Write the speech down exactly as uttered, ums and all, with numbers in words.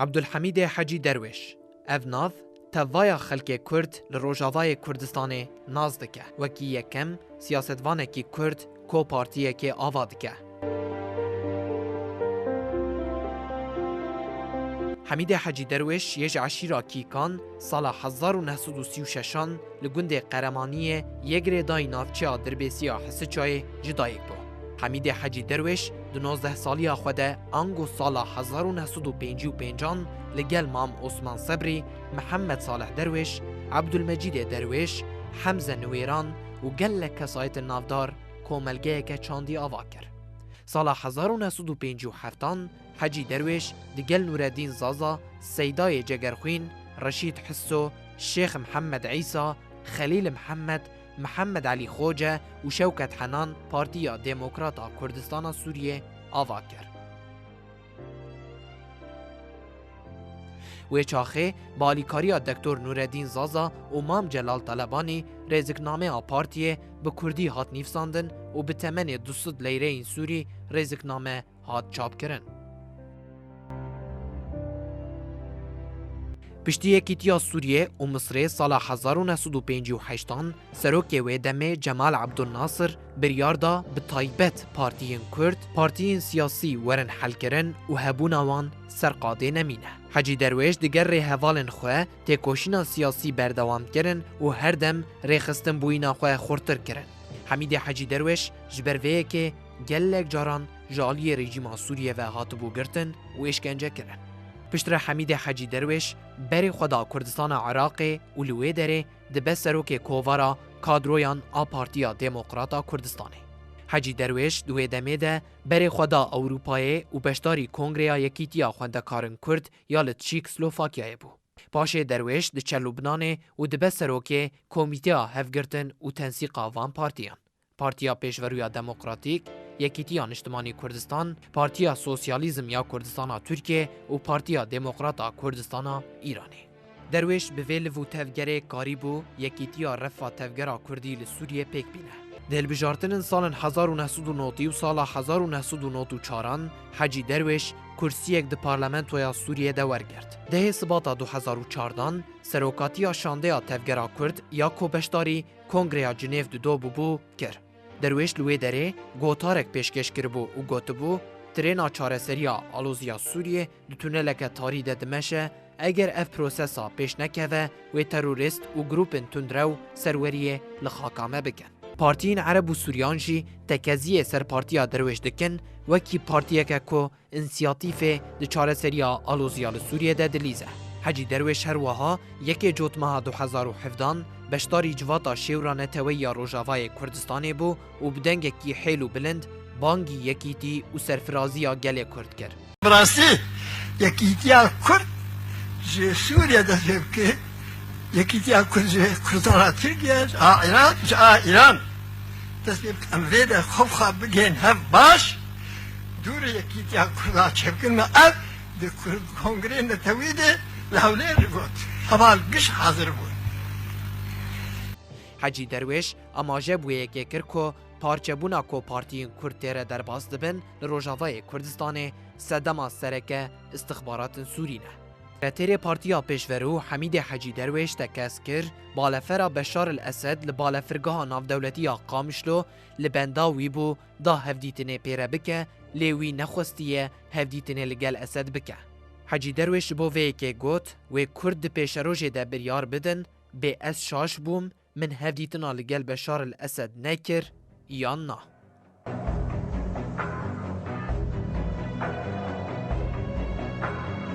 Ebdulhemîdê Hecî Derwêş. Ev nav tevaya xelkê Kurd li Rojavayê Kurdistanê nas dike. Wekî yekem siyasetvanekî Kurd ku partiyekê ava dike. Hemîdê Hecî Derwêş yê ji eşîra Kîkan sala hezar û neh sed û sî û şeşan li gundê Qeremaniyê yê girêdayî navçeya Dirbêsiya Hisiçayê ji dayik bû. Hemîdê Hecî Derwêş di nozdeh saliya xwe de ango sala hezar û neh sed û pêncî û pêncan li gel Mam Osman Sebrî, Mihemed Salih Derwêş, Ebdulmecîdê Derwêş, Hemze Niwêran û gelek kesayetên navdar komelgeyeke çandî ava kir. Sala hezar û neh sed û pêncî û heftan Hecî Derwêş digel Nûreddîn Zaza, Seydayê Cegerxwîn, Reşîd Hisso, Şêx Mihemed Îsa, Xelîl Mihemed, Mihemed Elî Xoce û Şewket Henan Partiya Demokrat a Kurdistana Sûriyê ava kir. Wê çaxê bi alîkariya Doktor Nûreddîn Zaza û Mam Celal Telebanî rêziknameya partiyê bi kurdî hat nîvsandin û bi temenê du sed leyreyên sûrî rêzikname hat çapkirin. Piştî Yekîtiya Sûriyê û Misirê sala hezar û neh sed û pêncî û heştan, serokê wê demê Cemal Ebdulnasir biryar da bi taybet partiyên Kurd, partiyên siyasî werin helkirin û hebûna wan ser qadê nemîne. Hecî Derwêş digel rêhevalên xwe têkoşîna siyasî berdewam kirin û her dem rêxistinbûyîna xwe xurtir kirin. Hemîdê Hecî Derwêş ji ber vê yekê gelek caran ji aliyê rejîma Sûriyê ve hatibû girtin û êşkence kirin. Piştre Hemîdê Hecî Derwêş berê xwe da Kurdistana Iraqê û li wê derê dibe serokê kovara kadroyan a Partiya Demokrat a Kurdistanê. Hecî Derwêş di wê demê de berê xwe da Ewropayê û beşdarî Kongreya Yekîtiya Xwendekarin Kurd ya li Çîk Slovakyayê bû. Paşê Derwêş diçe Lubnanê û dibe serokê Komîteya Hevgirtin û Tensîqa van partiyan. Partiya Pêşverû ya Demokratîk, Yekîtiya Niştimanî Kurdistan, Partiya Sosyalîzm ya Kurdistana Tirkiyê û Partiya Demokrat a Kurdistana Îranê. Derwêş bi vê liv û tevgerê karîbû yekîtiya refa tevgera kurdî li Sûriyê pêk bîne. Di hilbijartinên salên hezar û neh sed û notî û sala hezar û neh sed û notî û çaran Hecî Derwêş kursiyek di parlamentoya Sûriyê de wergirt. Dehê Sibata du hezar û çardan serokatiya şandeya tevgera kurd ya ku beşdarî Kongreya Cinêv di do bûbû kir. Derwêş li wê derê gotarek pêşkêş kiribû û gotibû, Trêna çareseriya aloziya Sûriyê di tuneleke tarî de dimeşe, eger ev prosesa pêş nekeve, wê terorîst û grûpên tundrew serweriyê li xaka me bikin. Partiyên Ereb û Suryan jî tekeziyê ser Partiya Derwêş dikin, wekî partiyeke ku însiyatîfê di çareseriya aloziya li Sûriyê de dilîze. Hecî Derwêş her wiha yekê Cotmeha du hezar û hevdan beşdarî Civata Şêwra Neteweyî ya Rojavayê Kurdistanê bû û bi dengekî hêl û bilind bangî yekîtî û serfiraziya gelê Kurd kir. Bi rastî, yekîtiya Kurd ji Sûriye dest pê bike, yekîtiya Kurd ji Kurdistana Tirkiye, ji a Iraq, ji a Îran dest pê bike. Em vê de xwe bi xwe bigihên hev baş, dûrî yekîtiya Kurda çêbikin. Me ev di Kurd Kongrê Netewî de li Hewlêrê got. Heval giş hazir bûn. Hecî Derwêş amaje bi wê yekê kir ku parçebûna ku partiyên Kurd tê re derbas dibin li Rojavayê Kurdistanê sedema sereke istixbaratên Sûrî ne. Sekreterê Partiya Pêşverû Hemîdê Hecî Derwêş tekez kir, balefera Beşar el Esed li balefirgeha navdewletî ya Qamişlo li benda wî bû da hevdîtinê pê re bike, lê wî nexwestiye hevdîtinê li gel Esed bike. Hecî Derwêş ji bo vê yekê got, wê Kurd di pêşerojê de biryar bidin, bê ez şaş bûm, min hevdîtina li gel Beşar el Esed nekir yan na.